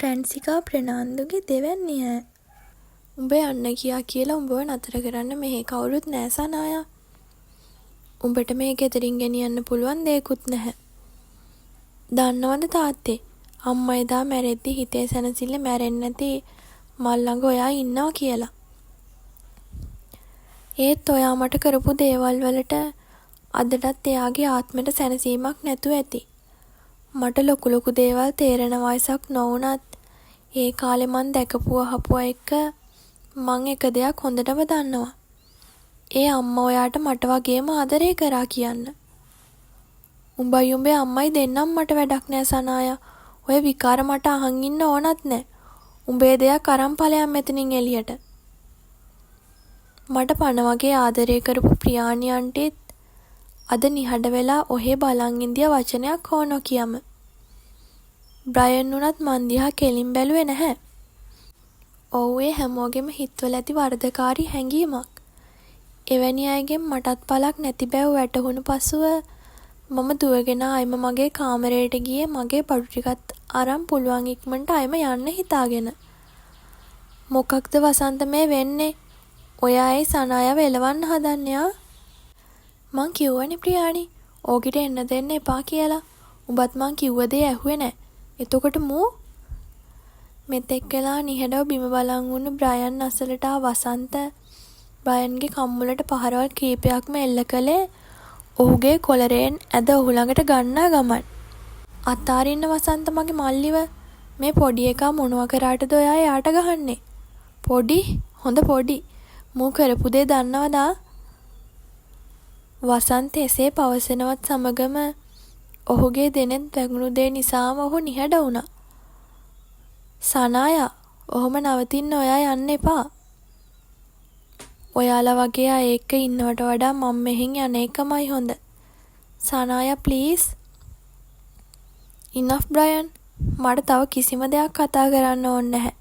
ප්‍රැන්සිකා ප්‍රනාන්දුගේ දෙවැන්නිය ඈ. උඹ යන්න ගියා කියලා උඹව නතර කරන්න මෙහෙ කවුරුත් නෑ සනායා. උඹට මේ ගෙදරින් ගෙනියන්න පුළුවන් දෙයකුත් නැහැ. දන්නවද තාත්තේ, අම්මා එදා මැරෙද්දි හිතේ සැනසිල්ල මැරෙන්න නැති මං ළඟ ඔයා ඉන්නවා කියලා. ඒත් ඔයා මට කරපු දේවල් වලට අදටත් එයාගේ ආත්මෙට සැනසීමක් නැතුව ඇති. මට ලොකු ලොකු දේවල් තේරෙන වයසක් නොවුනත් ඒ කාලෙ මං දැකපු අහපුවා එක්ක මං එක දෙයක් හොඳටම දන්නවා. ඒ අම්මා ඔයාට මට වගේම ආදරේ කරා කියන්න. උඹයි උඹේ අම්මයි දෙන්නම මට වැඩක් නෑ සනායා. ඔය විකාර මට අහන් ඉන්න ඕනත් නෑ. උඹේ දෙයක් අරන් පලයන් මෙතනින් එළියට. මට පණ වගේ ආදරේ කරපු ප්‍රියානි ආන්ටිත් අද නිහඬ වෙලා ඔහේ බලන් ඉඳිය වචනයක් හෝ නොකියම. බ්‍රයන් වුණත් මං දිහා කෙලින් බැලුවේ නැහැ. ඔව්, ඒ හැමෝගෙම හිත්වල ඇති වරදකාරී හැඟීමක්. එවැනි අයගෙන් මටත් පලක් නැති බැව් වැටහුණු පසුව මම දුවගෙන ආයෙම මගේ කාමරයට ගියේ මගේ බඩු ටිකත් අරන් පුළුවන් ඉක්මනට ආයෙම යන්න හිතාගෙන. මොකක්ද වසන්ත මේ වෙන්නේ? ඔයා ඇයි සනායව එලවන්න හදන්නේ ආ? මං කිව්වනේ ප්‍රියානි, ඕකිට එන්න දෙන්න එපා කියලා. උඹත් මං කිව්ව දේ ඇහුවේ නෑ. එතකොට මූ මෙතෙක් වෙලා නිහඬව බිම බලන් උන්නු බ්‍රයන් අසලට ආ වසන්ත බ්‍රයන්ගේ කම්මුලට පහරවල් කීපයක්ම එල්ල කළේ ඔහුගේ කොලරයෙන් ඇද ඔහු ළඟට ගන්නා ගමන්. අතාරින්න වසන්ත මගේ මල්ලිව. මේ පොඩි එකා මොනවා කරාටද ඔයා එයාට ගහන්නේ? පොඩි? හොඳ පොඩි. මූ කරපු දේ දන්නවද ආ? වසන්ත එසේ පවසනවත් සමගම ඔහුගේ දෙනෙත් වැගුණු දේ නිසාම ඔහු නිහඬ වුණා. සනායා, ඔහොම නවතින්න ඔයා යන්න එපා. ඔයාලා වගේ අය එක්ක ඉන්නවට වඩා මං මෙහෙන් යන එකමයි හොඳ. සනායා, ප්ලීස්. Enough Brian. මට තව කිසිම දෙයක් කතා කරන්න ඕනේ නැහැ.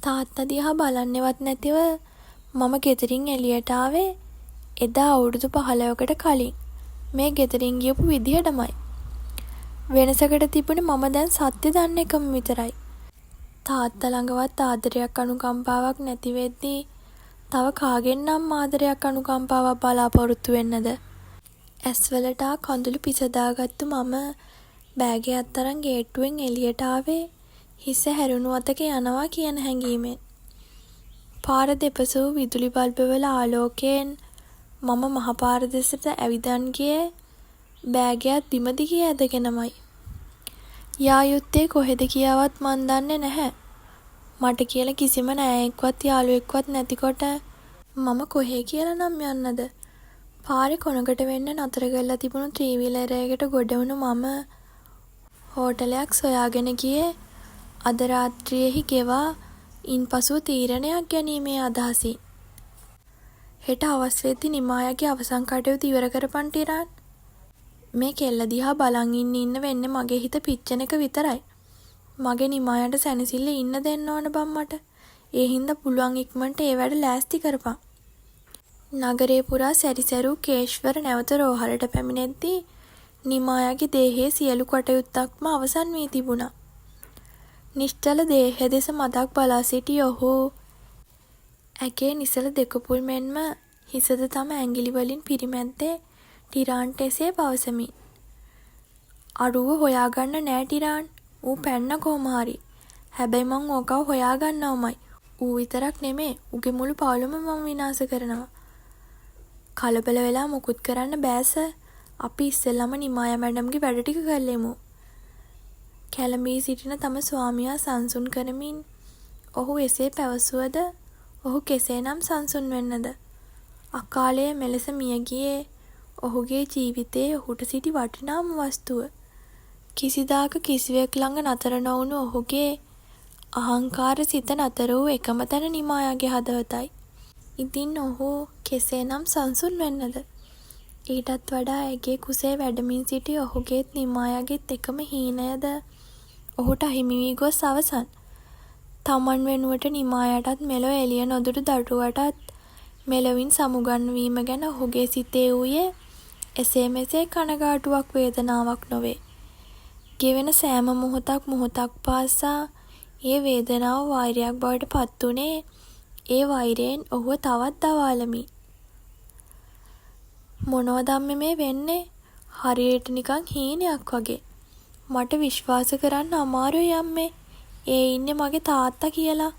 තාත්තා දිහා බලන්නෙවත් නැතිව මම ගෙදරින් එළියට ආවේ එදා අවුරුදු 15කට කලින් මේ ගෙදරින් ගියපු විදිහටමයි. වෙනසකට තිබුණේ මම දැන් සත්‍ය දන්න එකම විතරයි. තාත්තා ළඟවත් ආදරයක් අනුකම්පාවක් නැති වෙද්දී තව කාගෙන් නම් ආදරයක් අනුකම්පාවක් බලාපොරොත්තු වෙන්නද? ඇස්වලට ආ කඳුළු පිසදාගත්තු මම බෑග් එකත් අරන් ගේට්ටුවෙන් එළියට ආවේ හිස හැරුණු අතක යනවා කියන හැඟීමෙන්. පාර දෙපස වූ විදුලි බල්බවල ආලෝකයෙන් මම මහපාර දෙසට ඇවිදන් ගියේ බෑග් එකත් බිම දිගේ ඇදගෙනමයි. යා යුත්තේ කොහෙද කියාවත් මං දන්නේ නැහැ. මට කියලා කිසිම නෑයෙක්වත් යාළුවෙක්වත් නැතිකොට මම කොහේ කියලා නම් යන්නද? පාරේ කොනකට වෙන්න නතර කරලා තිබුණු ත්‍රීවීලර් එකකට ගොඩ වුණු මම හෝටලයක් සොයාගෙන ගියේ අද රාත්‍රියෙහි ගෙවා ඉන්පසුව තීරණයක් ගැනීමේ අදහසින්. හෙට හවස් වෙද්දි නිමායාගේ අවසන් කටයුතු ඉවර කරපන් ටිරාන්. මේ කෙල්ල දිහා බලන් ඉන්න ඉන්න වෙන්නේ මගේ හිත පිච්චෙන එක විතරයි. මගේ නිමායාට සැනසිල්ලේ ඉන්න දෙන්න ඕන බං මට. ඒ හින්දා පුළුවන් ඉක්මනට ඒ වැඩ ලෑස්ති කරපන්. නගරය පුරා සැරිසැරූ කේශ්වර නැවත රෝහලට පැමිණෙද්දී නිමායාගේ දේහයේ සියලු කටයුත්තක්ම අවසන් වී තිබුණා. නිශ්චල දේහය දෙස මදක් බලා සිටි ඔහු ඇගේ නිසල දෙකොපුල් මෙන්ම හිසද තම ඇඟිලි වලින් පිරිමැද්දේ ටිරාන්ට එසේ පවසමින්. අරූව හොයාගන්න නෑ ටිරාන්. ඌ පැන්න කොහොම හරි. හැබැයි මං ඕකව හොයාගන්නවමයි. ඌ විතරක් නෙමේ, ඌගේ මුළු පවුලම මම විනාශ කරනවා. කලබල වෙලා මොකුත් කරන්න බෑ සර්. අපි ඉස්සෙල්ලම නිමායා මැඩම්ගේ වැඩ ටික කරලෙමු. කැළඹී සිටින තම ස්වාමියා සංසුන් කරමින් ඔහු එසේ පැවසුවද ඔහු කෙසේනම් සංසුන් වෙන්නද? අකාලයේ මෙලෙස මිය ගියේ ඔහුගේ ජීවිතයේ ඔහුට සිටි වටිනාම වස්තුව. කිසිදාක කිසිවෙක් ළඟ නතර නොවුණු ඔහුගේ අහංකාර සිත නතර වූ එකම තැන නිමායාගේ හදවතයි. ඉතින් ඔහු කෙසේනම් සංසුන් වෙන්නද? ඊටත් වඩා ඇගේ කුසේ වැඩමින් සිටි ඔහුගේත් නිමායාගේත් එකම හීනයද ඔහුට අහිමි වී ගොස් අවසන්. තමන් වෙනුවට නිමායාටත් මෙලොව එළිය නොදුටු දරුවටත් මෙලොවින් සමුගන්වීම ගැන ඔහුගේ සිතේ වූයේ එසේ මෙසේ කනගාටුවක් වේදනාවක් නොවේ. ගෙවෙන සෑම මොහොතක් මොහොතක් පාසා ඒ වේදනාව වෛරයක් බවට පත් වුණේ ඒ වෛරයෙන් ඔහුව තවත් දවාලමින්. මොනවද අම්මේ මේ වෙන්නේ? හරියට නිකන් හීනයක් වගේ. මට විශ්වාස කරන්න අමාරුයි අම්මේ ඒ ඉන්නේ මගේ තාත්තා කියලා.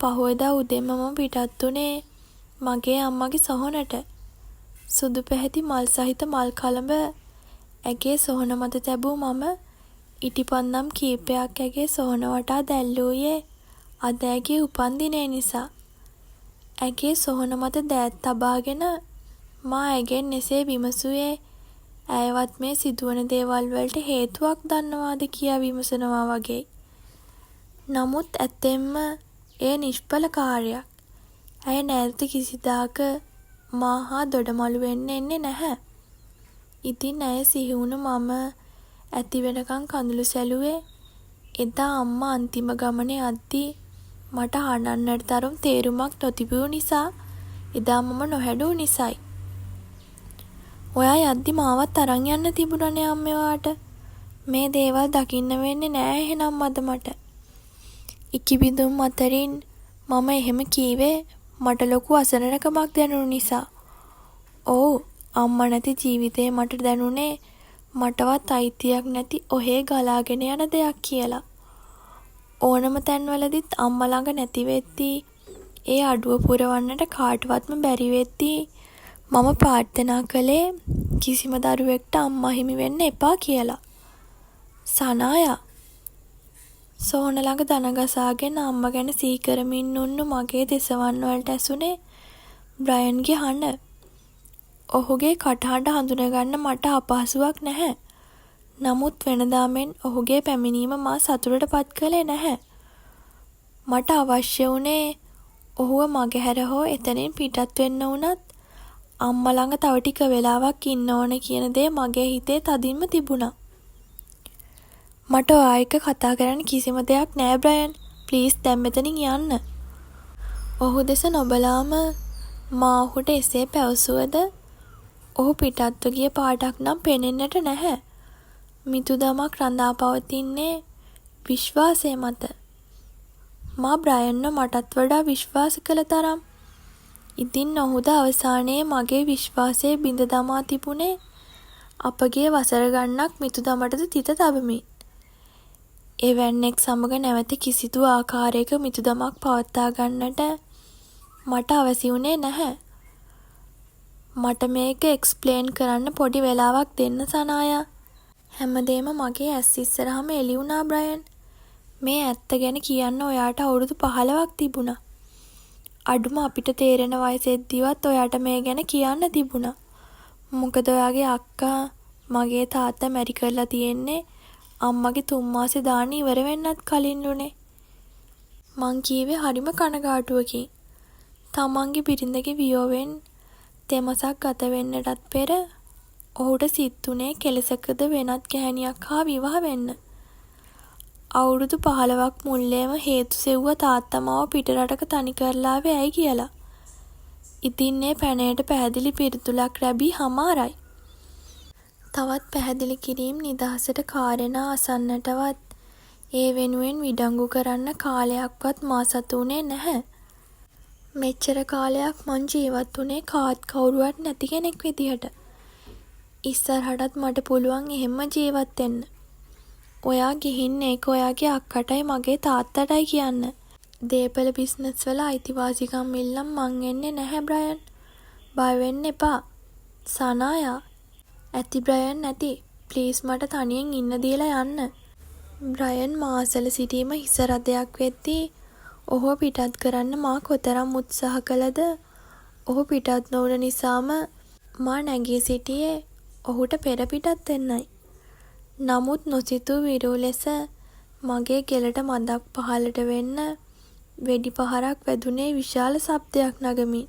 පහුවදා උදෙන්ම මම පිටත් වුණේ මගේ අම්මගේ සොහොනට. සුදු පැහැති මල් සහිත මල් කලඹ ඇගේ සොහොන මත තැබූ මම ඉටිපන්දම් කීපයක් ඇගේ සොහොන වටා දැල්වූයේ අද ඇගේ උපන්දිනය නිසා. ඇගේ සොහොන මත දෑත් තබාගෙන මා ඇගෙන් එසේ විමසුවේ ඇයවත් මේ සිදුවන දේවල් වලට හේතුවක් දන්නවාද කියා විමසනවා වගෙයි. නමුත් ඇත්තෙන්ම එය නිෂ්ඵල කාර්යයක්. ඇය නැවත කිසිදාක මා හා දොඩමළු වෙන්න එන්නේ නැහැ. ඉතින් ඇය සිහිවුණු මම ඇති වෙනකන් කඳුළු සැලුවේ එදා අම්මා අන්තිම ගමන යද්දී මට හඬන්නට තරම් තේරුමක් නොතිබූ නිසා එදා මම නොහැඩූ නිසයි. ඔයා යද්දි මාවත් අරන් යන්න තිබුණනේ අම්මේ ඔයාට. මේ දේවල් දකින්න වෙන්නේ නෑ එහෙනම් අද මට. ඉකිබිඳුම් අතරින් මම එහෙම කීවේ මට ලොකු අසරණකමක් දැනුණු නිසා. ඔව්, අම්මා නැති ජීවිතේ මට දැනුනේ මටවත් අයිතියක් නැති ඔහේ ගලාගෙන යන දෙයක් කියලා. ඕනම තැන්වලදීත් අම්මා ළඟ නැති වෙද්දී, ඒ අඩුව පුරවන්නට කාටවත්ම බැරි වෙද්දී මම ප්‍රාර්ථනා කළේ කිසිම දරුවෙක්ට අම්මා හිමි වෙන්න එපා කියලා. සනායා. සොහොන ළඟ දණ ගසාගෙන අම්මා ගැන සිහි කරමින් උන්නු මගේ දෙසවන් වලට ඇසුනේ බ්‍රයන්ගේ හඬ. ඔහුගේ කටහඬ හඳුනගන්න මට අපහසුවක් නැහැ. නමුත් වෙනදා මෙන් ඔහුගේ පැමිණීම මා සතුටට පත් කළේ නැහැ. මට අවශ්‍ය වුණේ ඔහුව මගහැර හෝ එතනින් පිටත් වෙන්න වුණත් අම්මා ළඟ තව ටික වෙලාවක් ඉන්න ඕන කියන දේ මගේ හිතේ තදින්ම තිබුණා. මට ඔයා එක්ක කතා කරන්න කිසිම දෙයක් නෑ බ්‍රයන්. ප්ලීස් දැන් මෙතනින් යන්න. ඔහු දෙස නොබලාම මා ඔහුට එසේ පැවසුවද ඔහු පිටත්ව ගිය පාටක් නම් පෙනෙන්නට නැහැ. මිතුදමක් රඳා පවතින්නේ විශ්වාසය මත. මා බ්‍රයන්ව මටත් වඩා විශ්වාස කළ තරම්. ඉතින් ඔහුද අවසානයේ මගේ විශ්වාසය බිඳ දමා තිබුණේ අපගේ වසර ගණනක් මිතුදමටද තිත තබමින්. එවැන්නෙක් සමග නැවත කිසිදු ආකාරයක මිතුදමක් පවත්වා ගන්නට මට අවැසි වුණේ නැහැ. මට මේක එක්ස්ප්ලේන් කරන්න පොඩි වෙලාවක් දෙන්න සනායා. හැමදේම මගේ ඇස් ඉස්සරහම එළි වුණා බ්‍රයන්. මේ ඇත්ත ගැන කියන්න ඔයාට අවුරුදු 15ක් තිබුණා. අඩුම අපිට තේරෙන වයසෙද්දිවත් ඔයාට මේ ගැන කියන්න තිබුණා. මොකද ඔයාගේ අක්කා මගේ තාත්තා මැරි කරලා තියෙන්නේ අම්මගේ 3 මාසේ දාන ඉවර වෙන්නත් කලින්ලුනේ. මං කීවේ හරිම කනගාටුවකින්. තමන්ගේ බිරිඳගේ වියෝවෙන් තෙමසක් ගත වෙන්නටත් පෙර ඔහුට සිත් වුණේ කෙලෙසකද වෙනත් ගැහැණියක් හා විවාහ වෙන්න. අවුරුදු 15ක් මුල්ලේම හේතු සෙව්වා තාත්තා මාව පිටරටක තනි කරලා ආවේ ඇයි කියලා. ඉතින් ඒ පැනයට පැහැදිලි පිළිතුරක් ලැබී හමාරයි. තවත් පැහැදිලි කිරීම් නිදහසට කාරණා අසන්නටවත් ඒ වෙනුවෙන් විඩංගු කරන්න කාලයක්වත් මා සතු වුණේ නැහැ. මෙච්චර කාලයක් මං ජීවත් වුණේ කාත් කවුරුවත් නැති කෙනෙක් විදිහට. ඉස්සරහටත් මට පුළුවන් එහෙම්ම ජීවත් වෙන්න. ඔයා ගිහින් ඒක ඔයාගේ අක්කටයි මගේ තාත්තටයි කියන්න. දේපල බිස්නස් වල අයිතිවාසිකම් ඉල්ලන් මං එන්නේ නැහැ බ්‍රයන්. බය වෙන්න එපා. සනායා. ඇති බ්‍රයන් ඇති. ප්ලීස් මට තනියෙන් ඉන්න දීලා යන්න. බ්‍රයන් මා අසල සිටීම හිස රදයක් වෙද්දී ඔහුව පිටත් කරන්න මා කොතරම් උත්සාහ කළද ඔහු පිටත් නොවුන නිසාම මා නැගී සිටියේ ඔහුට පෙර පිටත් වෙන්නයි. නමුත් නොසිතූ විරූ ලෙස මගේ ගෙලට මදක් පහළට වෙන්න වෙඩි පහරක් වැදුනේ විශාල ශබ්දයක් නගමින්.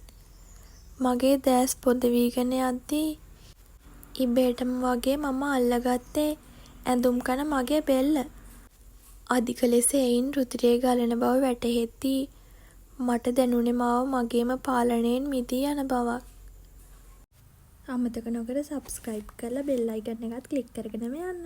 මගේ දෑස් පොද වීගෙන යද්දී ඉබේටම වගේ මම අල්ලගත්තේ ඇඳුම් කන මගේ බෙල්ල. අධික ලෙස එයින් රුධිරය ගලන බව වැටහෙද්දී මට දැනුනේ මාව මගේම පාලනයෙන් මිදී යන බවක්. අමතක නොකර සබ්ස්ක්‍රයිබ් කරලා බෙල් අයිකන් එකත් ක්ලික් කරගෙනම යන්න.